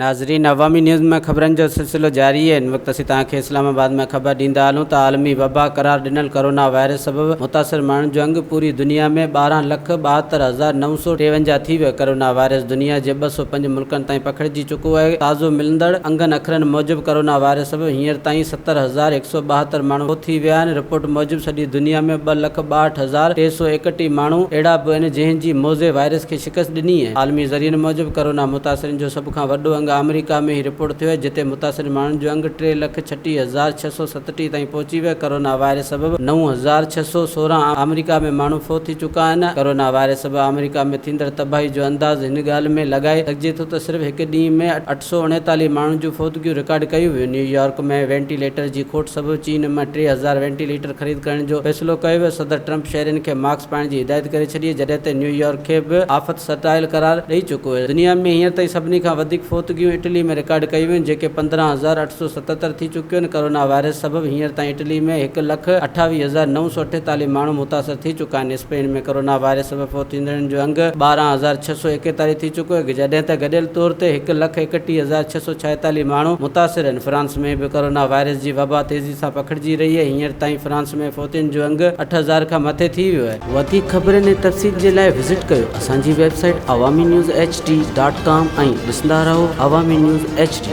ناظرين عوامي نيوز ۾ خبرن جو سلسلو جاري آهي هن وقت اسين توهان کي اسلام آباد مان خبر ڏيندا هلون ته عالمي وبا قرار ڏنل ڪورونا وائرس سبب متاثر ماڻهن جو انگ پوري دنيا ۾ 12 لک 72953 ٿي ويو ڪورونا وائرس دنيا جي 205 ملڪن تائين پکڙجي چڪو آهي تازو ملندڙ انگن اکرن موجب ڪورونا وائرس سبب هينئر تائين 70172 ماڻهو فوت ٿي ويا آهن رپورٽ موجب سڄي دنيا ۾ ٻه لک 62331 ماڻهو اهڙا به آهن جنهن جي موذي وائرس کي شڪست ڏني آهي. عالمي ذريعن موجب ڪورونا متاثرين جو سڀ کان وڏو انگ آمريڪا ۾ ئي رپورٽ ٿيو آهي جتي متاثر ماڻهن جو انگ 336,637 تائين پهچي ويو. ڪورونا وائرس سبب 9616 آمريڪا ۾ ماڻهو فوت ٿي چڪا آهن. ڪورونا وائرس سبب آمريڪا ۾ ٿيندڙ تباهي جو انداز هن ڳالهه ۾ لڳائي سگهجي ٿو ته صرف هڪ ڏينهن ۾ 839 ماڻهن جون فوتگيون رڪارڊ ڪيون ويون. نيويارڪ ۾ وينٽي ليٽر جي کوٽ سبب چين مان 3000 وينٽي ليٽر خريد ڪرڻ جو فيصلو ڪيو ويو. صدر ٽرمپ شهرين کي ماسڪ پائڻ جي هدايت ڪري ڇڏي آهي جڏهن ته نيويارڪ کي به آفت ستايل قرار ڏئي چڪو آهي. دنيا ۾ هينئر تائين سڀني کان وڌيڪ فوتگيون اٽلي ۾ رڪارڊ ڪيون ويون جيڪي 15877 ٿي چڪيون آهن. ڪورونا وائرس سبب هينئر تائين اٽلي ۾ هڪ لک 28948 ماڻهو متاثر ٿي چڪا آهن. اسپين ۾ ڪورونا وائرس سبب فوت ٿيندڙن جو انگ 12641 ٿي چڪو آهي جڏهن ته گڏيل طور تي هڪ لک 31646 ماڻهو متاثر آهن. فرانس ۾ به ڪورونا وائرس جي وبا تيزي سان پکڙجي رهي آهي. هينئر تائين فرانس ۾ فوتين جو انگ 8000 کان مٿي ٿي ويو آهي. وڌيڪ خبرن ۽ تفصيل جي لاء وزٽ ڪيو اسان جي website Awami news H D dot com ۽ ڏسندا رهو عوامي نيوز ايڇ ڊي.